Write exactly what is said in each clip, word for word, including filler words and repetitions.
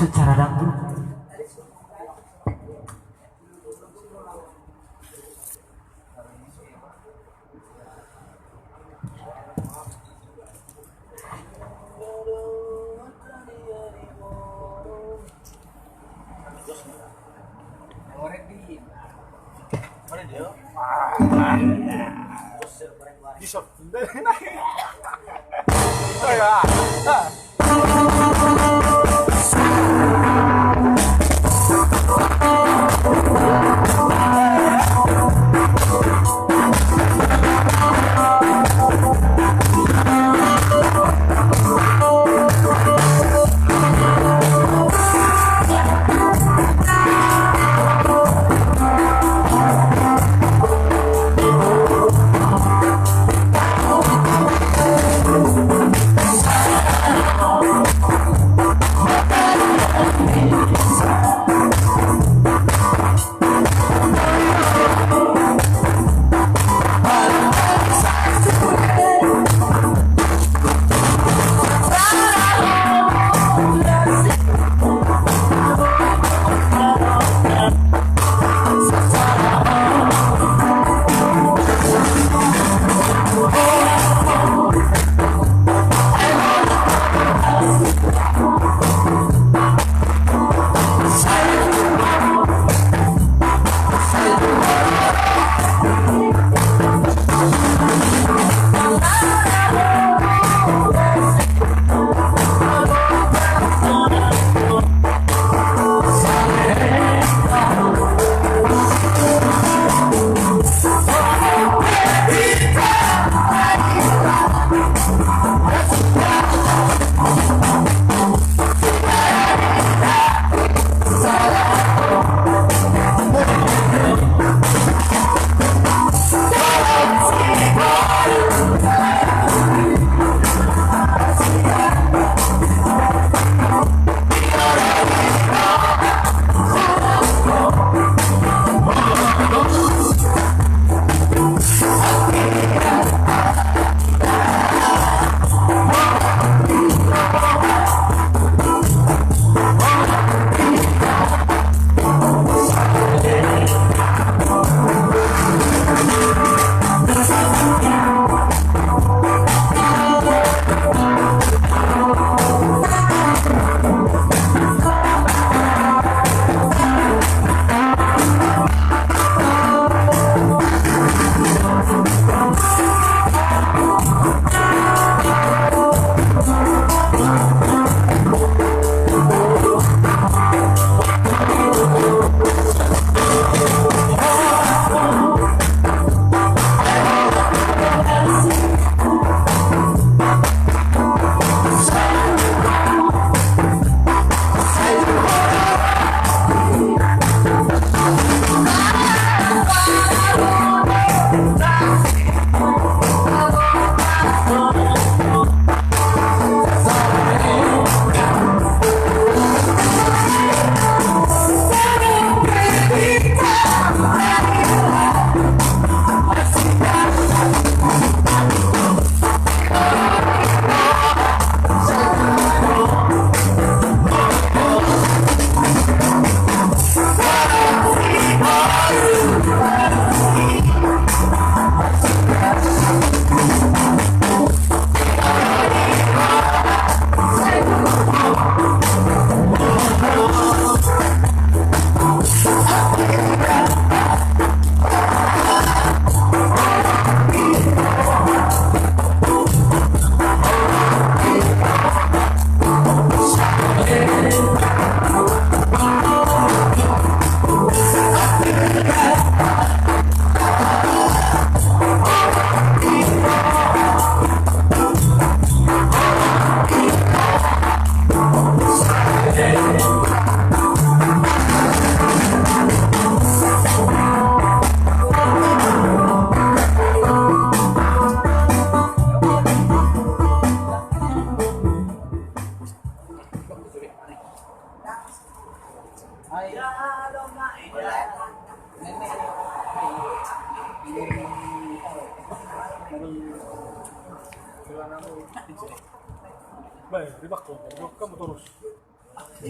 Secara dangdut. Baik, ribak tu, ribak kamu terus.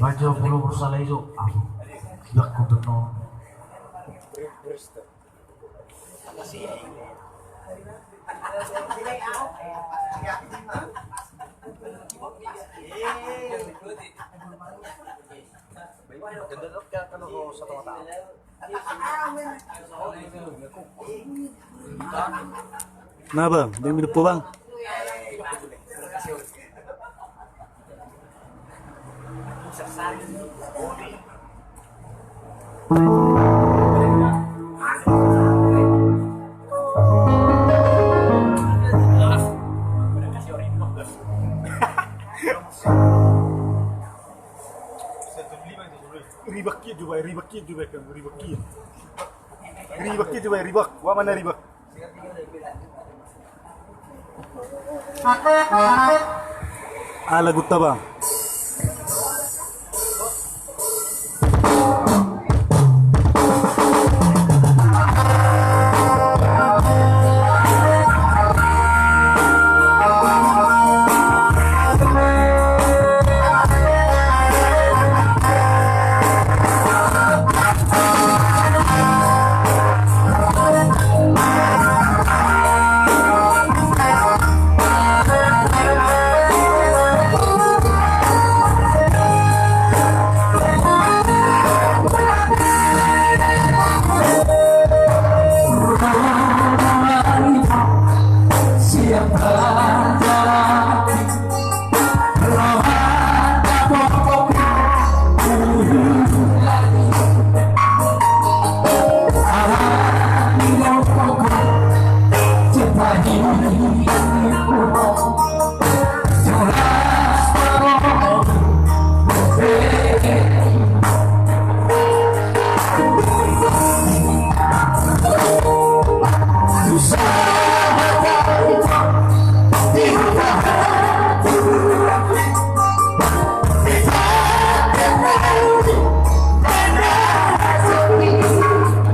Baca puluh bersala itu, aku. Ribak ku tu no. Nah, Bang, dia minum po, Bang. Ribak i juga, ribak i juga, ribak i. Ribak i juga, ribak. Wa mana ribak? Ala gutta, Bang.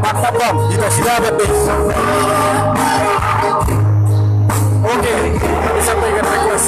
Mantap, Bang. Kita sudah habis. Oke, sampai ke atas.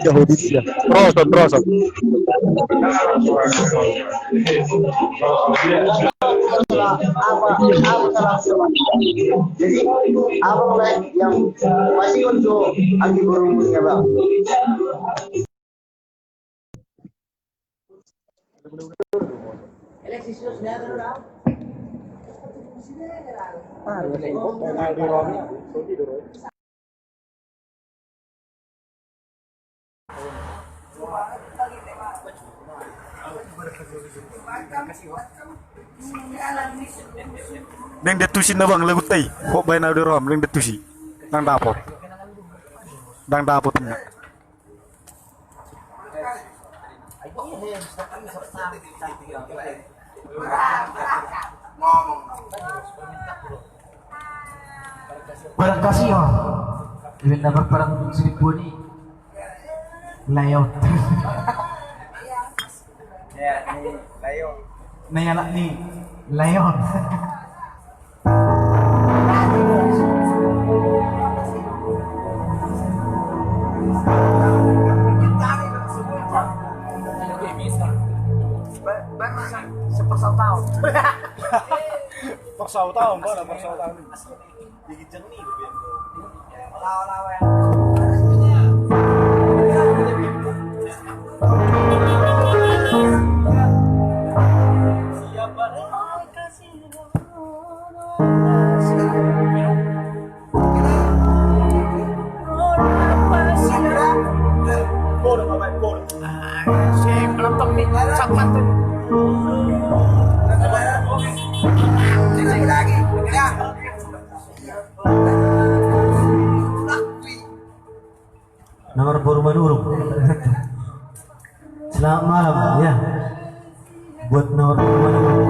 Yahudi dia. Roson, roson. Jadi, apa yang masih untuk Aki Burung ini, Bang? Dang dapot tusi na, Bang, lagu tai. Kok baen au di roham, dang dapot tusi. Dang dapot. Dang dapot na. Barang kasih ya. Ibu na berperang sini puni. Layo. Ya, ni layo. Ni anak ni layo. Baru se-, sepersaut tahun. Persaut tahun, baru persaut tahun. Gigi jernih, olah-olah. Nomor boru Manurung. Selamat malam, ya. Buat nomor boru Manurung.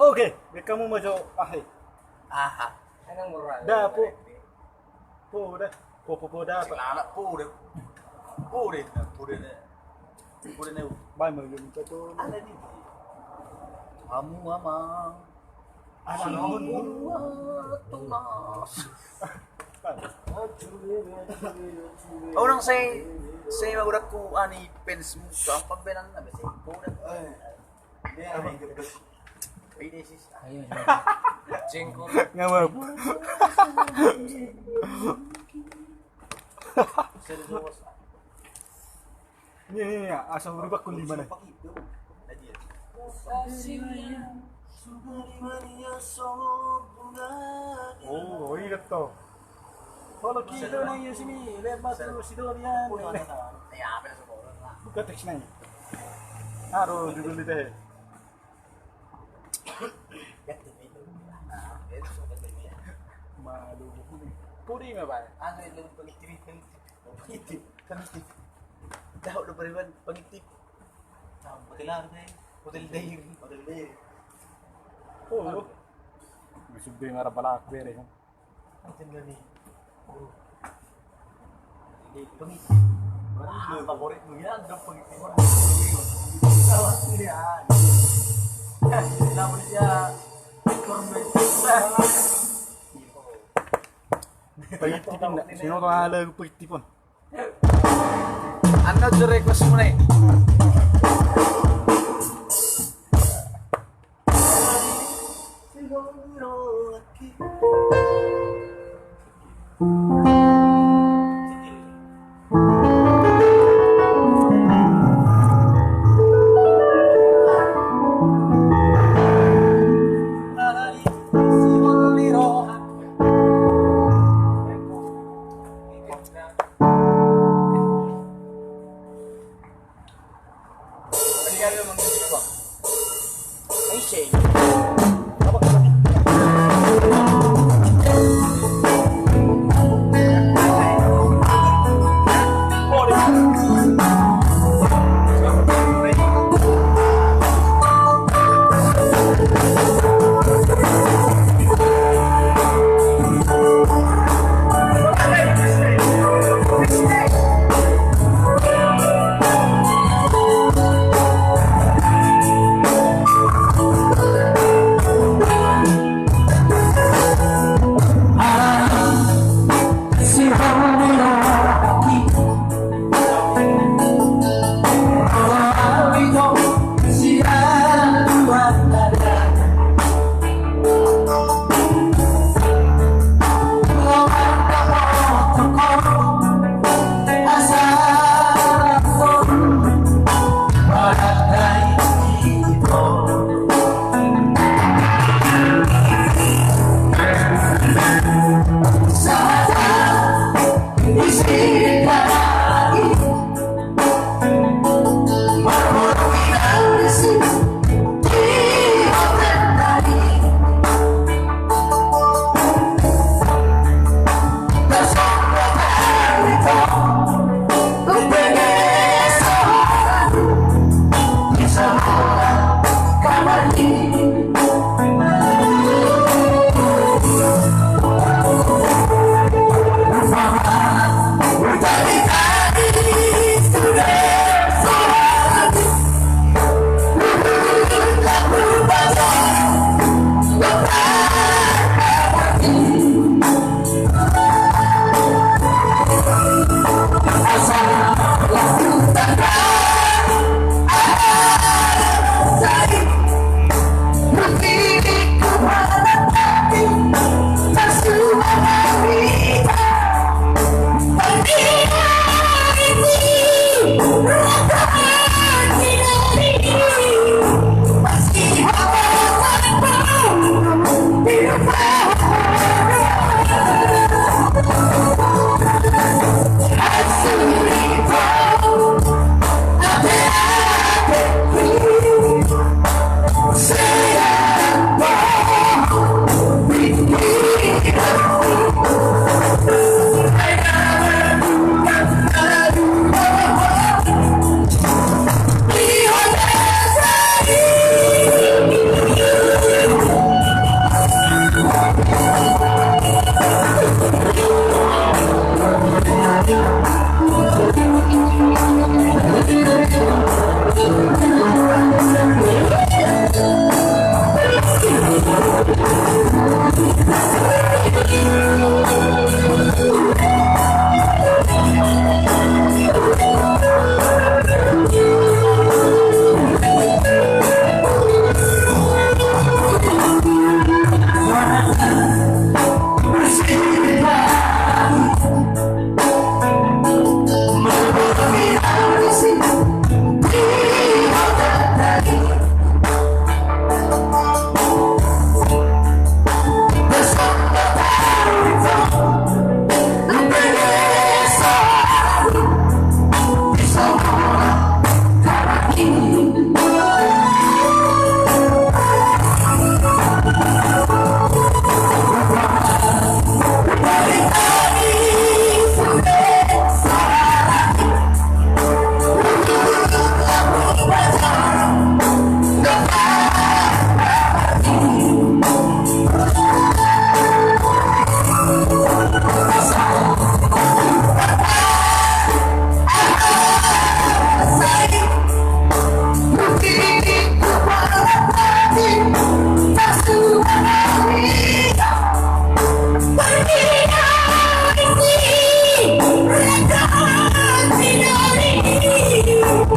Oke, bek hamu ma jo, ahe. Aha. Da, po. Po, da. Po, po, po, da. Sing anak po, da. Po, da. Po, da. Po, da. Bae ma jo minta tu. Ada di. Hamu amang. Amang. Hamu amang. Tunas. Oh, nang sai, sai magodangku ani fansmu, so apa benan, apa sih? Kau udah. Eh, dia ada yang jemput. Ini sih. Ayo, jemput. Jengkol. Nggak mau. Serius. Ini, ini, ini, asal berubah kulit mana? Oh, iya, betul. Kalau kita nang di sini, lewat tuh si Dorian. Buka teks nang. Aduh, judul itu. Madu. Pudi ma, Pak. Anu itu pengitip, pengitip. Pengitip. Tahu udah beriman pengitip. Hotel apa, Pak? Hotel Dairi. Hotel Dairi. Oh. Masuk be ngarap balak bere. Ini pengitip. Ah, favoritmu ya, ada pengitip. Salah dia. Namanya korban. Pengitip inda. Sino to ala pengitip on. Anna jere ko sumune.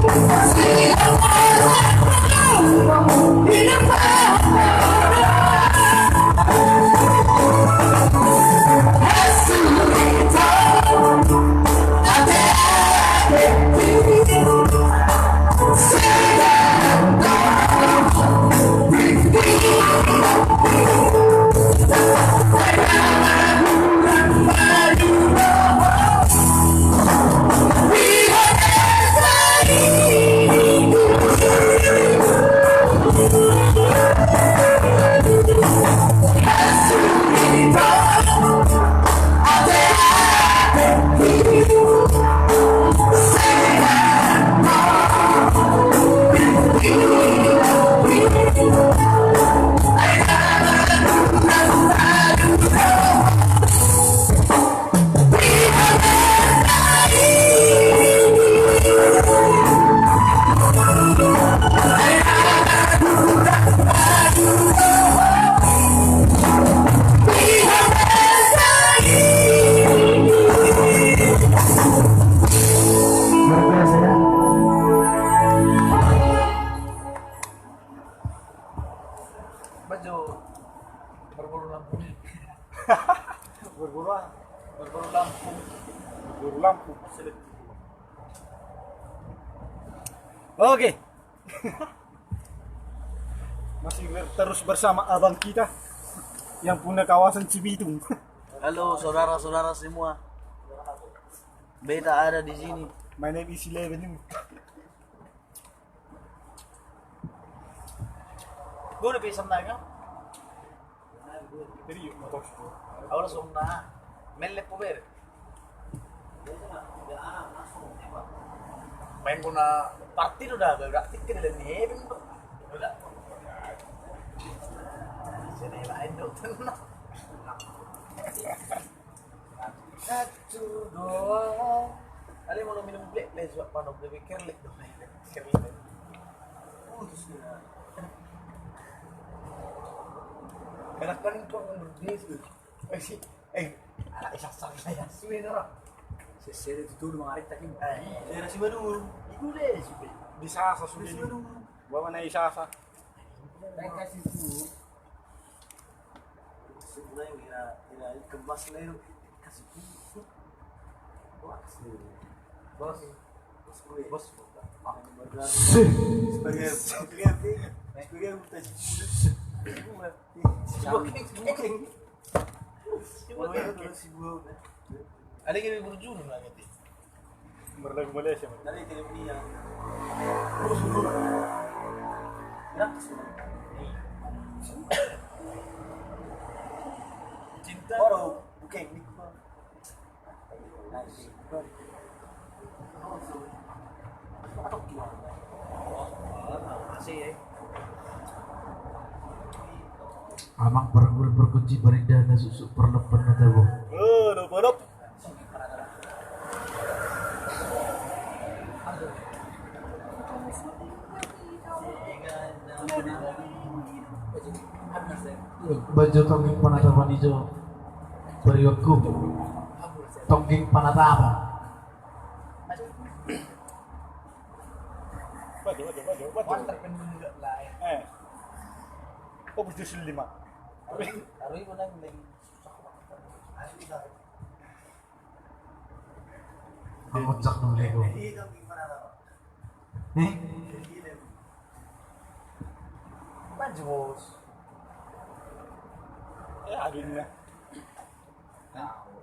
Luar biasa, ya. Bajo. Berburu lampu. Berburu apa? Berburu lampu. Berburu lampu. Oke. Masih ber-, terus bersama abang kita yang punya kawasan Cibitung. Halo saudara-saudara semua. Beta ada di sini. My name is Eleven. Gue udah bisa menang, kan? Jadi, yuk, motor. Aku langsung na. Melek, gue ber. Main guna party udah, berarti ke dalam ini, udah. Sini lain, dok. Satu, dua. Ale mau minum black, black, sebab panok lebih kerlek dong, kerlek. Putus dia. Kadang-kadang kok menurut dia sih. Eh, si, eh, anak isa sang saya suwe orang. Sesere itu tuh mangarit tak ini. Eh, daerah Simalungun. Itu deh, suwe. Di Sasa suwe. Simalungun. Bawa naik Sasa. Naik kasih tuh. Sebenarnya kira, kira kemas lah itu. Kasih. Wah, kasih. Bos. Bos gue. Bos. Sebagai, sebagai, sebagai, sebagai. Sebagai, sebagai. Ada yang berjuru lah gitu. Berlagu Malaysia. Dari Colombia. Terus dulu. Cinta. Baru bukan ini. Amang parguru pargonsi parindana, suksuk parlompan na tabo. Oh, no, parlompan. Bajo tonggeng panatapan ijo pariwanku. Tonggeng panatapan. Bajo, bajo, bajo, bajo. Eh. Oh, bujur lima. Taruh itu lagi, lagi. Ang otak ng lego. Eh? Maju, bos. Eh, adinnya.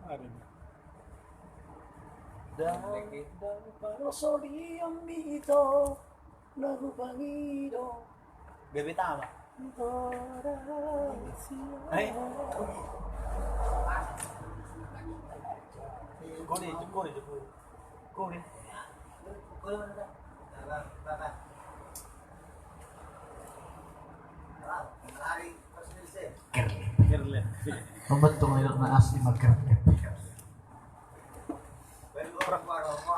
Adinnya. Dan, dan, kalau sodium itu. Lagu pangido. Bebe tama. Hai. Kode, kode, kode. Kode. Kerle. Kerle. Pembentuk anak asli mah kerle.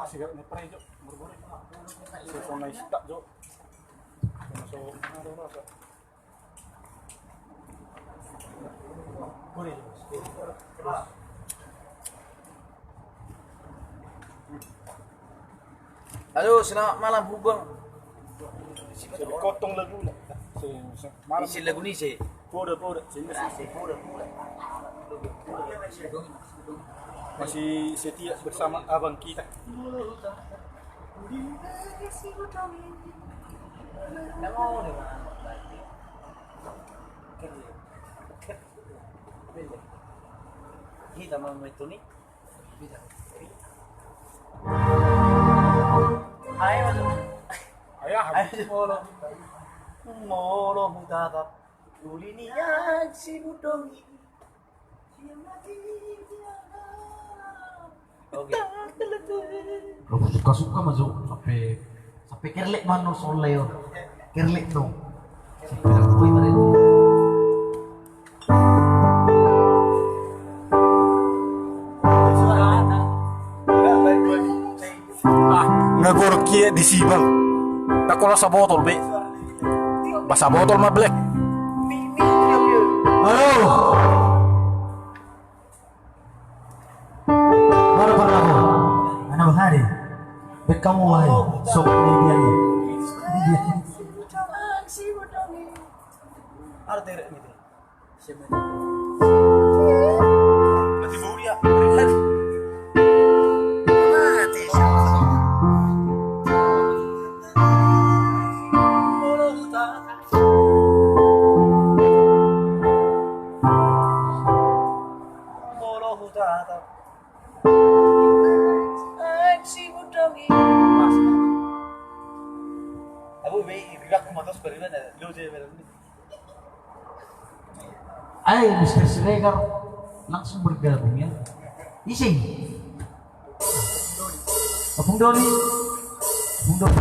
Sigaret ni pre, jo. Buru-buru. Sona istak, jo. Sona so, anu, rasa. Kuri, jo. Halo, selamat malam, Hugong. Kotong lagu na. Isi lagu ni se. Poda, poda. Masih setia bersama abang kita. Kita mau itu nih. Ayo, ayo, ayo, molo, molo hutatap uli ni Aek Sibudong i. Oke. Suka-suka ma jo sampe, sampe kerlek ma no solle yo. Kerlek no. Nga gorok i di sibal. Takola sabotol be. Ba sabotol ma, Black. Halo. Mana pernah kau? Mana bahari? Bek kamu wahai. Sok ni dia ni. Ada terek gitu. Ayo, Mister Siregar langsung bergabung ya. Isi. Opung Doni. Opung Doni.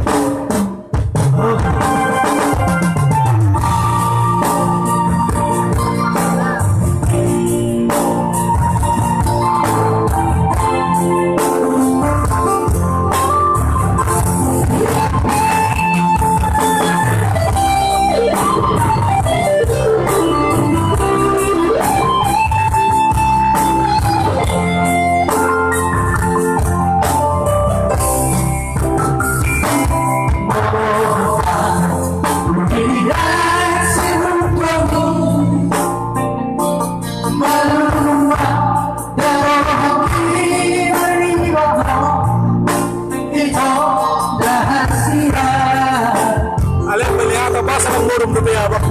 Ale, melihat apa, sedang bodom dope abang.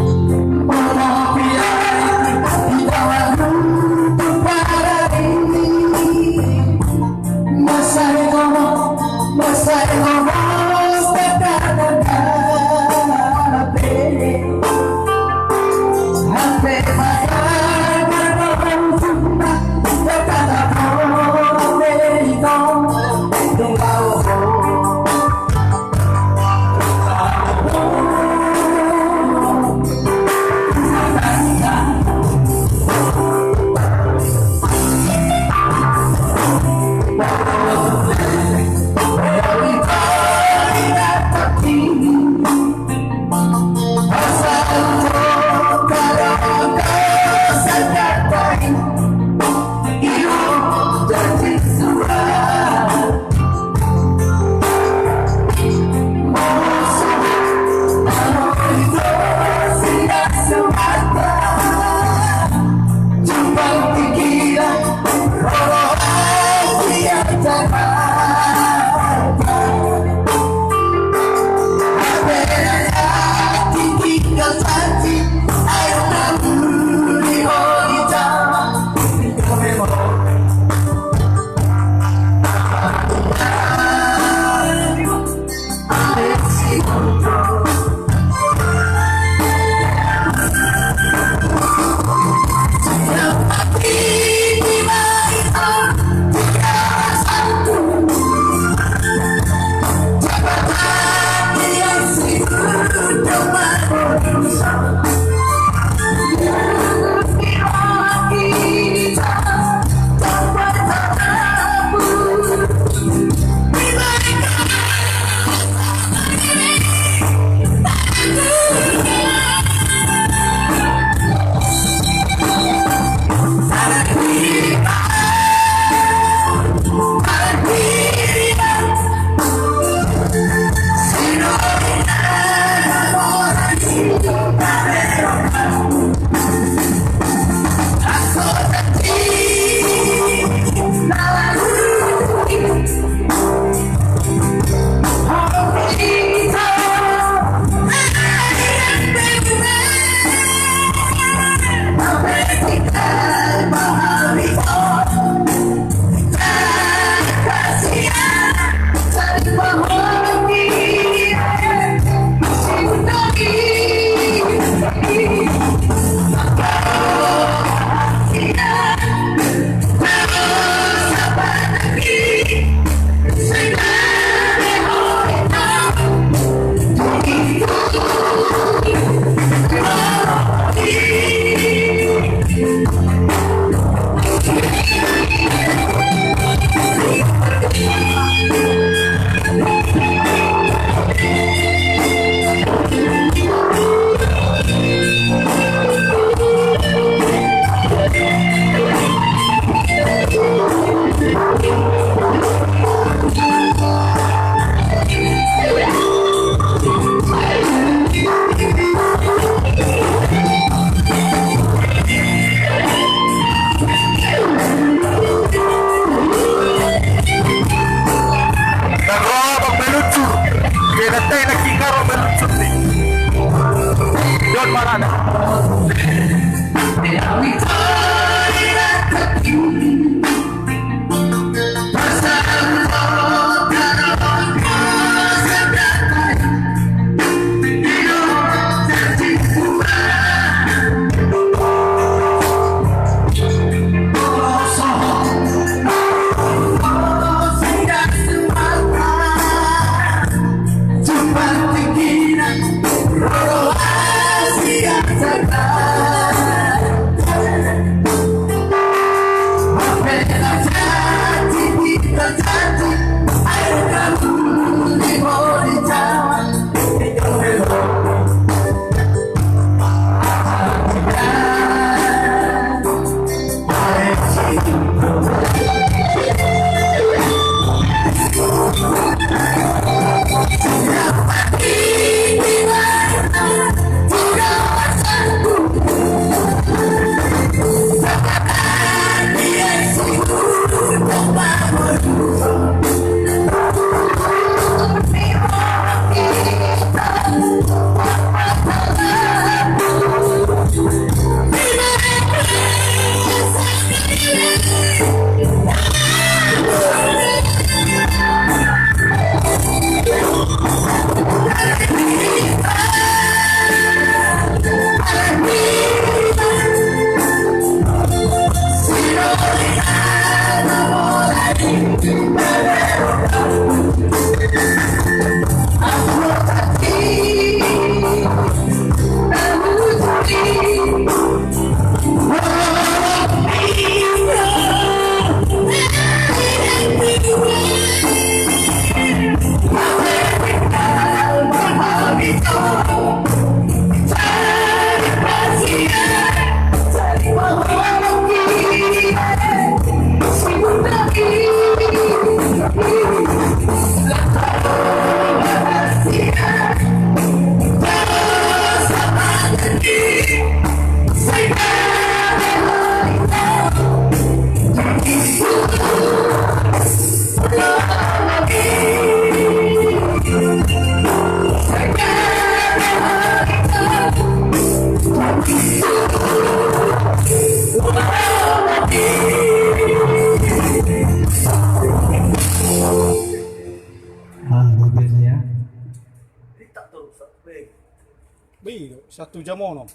Bih, satu jam onom.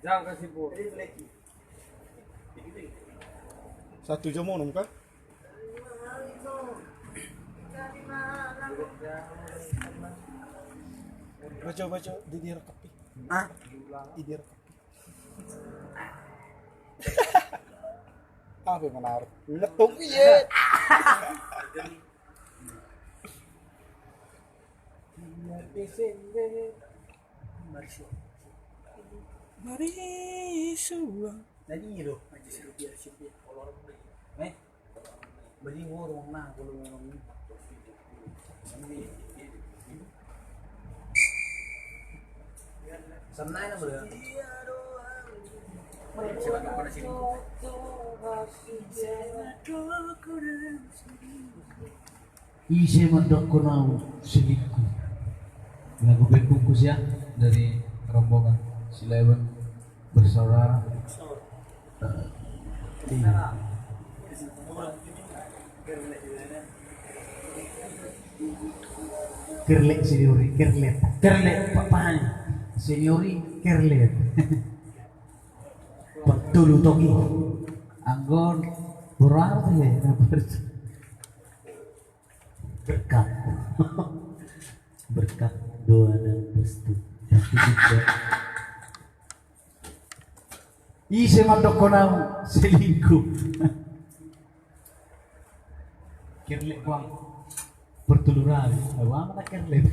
Jam kasih pur. Satu jam onom kah? Baca, baca, di dia rekam. Hah? Di dia rekam. Apa yang menarik? Ngetuk, iya. Mari suang. Mari suang. Tadi lo, aja seru biar sih, biar kolor. Eh? Beli warung nah, kalau memang ini. Senai na boleh. Silakan pada sini. Ise mandok ho na au selingkuh. Lagu band bungkus ya, dari rombongan Silaban bersaudara. Eh, iya. Kerlek seniori, kerlek, kerlek, Pak, Pak. Seniori, kerlek. Partolu toki. Anggo berarti ya, berarti. Berkat. Berkat doa dan restu. Ise mandok ho na au selingkuh. Kerlek bang. Partolu rabi. Awa mana kerlek.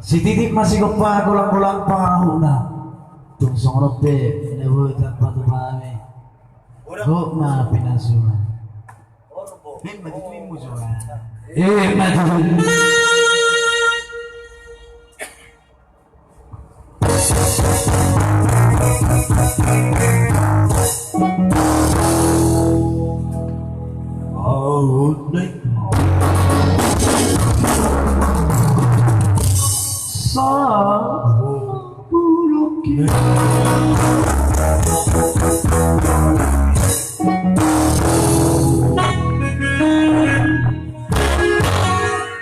Sititi ma sigompa, golanggolang pangarahutna. Tung songon on pe na boi tarpatupa hami. Hot ma pinasuna. Emma tutu, emma tutu.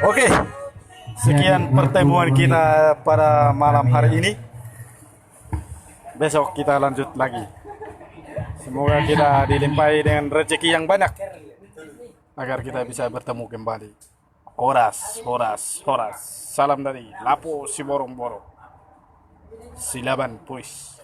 Oke, sekian pertemuan kita pada malam hari ini. Besok kita lanjut lagi. Semoga kita dilimpahi dengan rezeki yang banyak agar kita bisa bertemu kembali. Horas, horas, horas. Salam dari Lapo Siborongborong. Silaban, puis.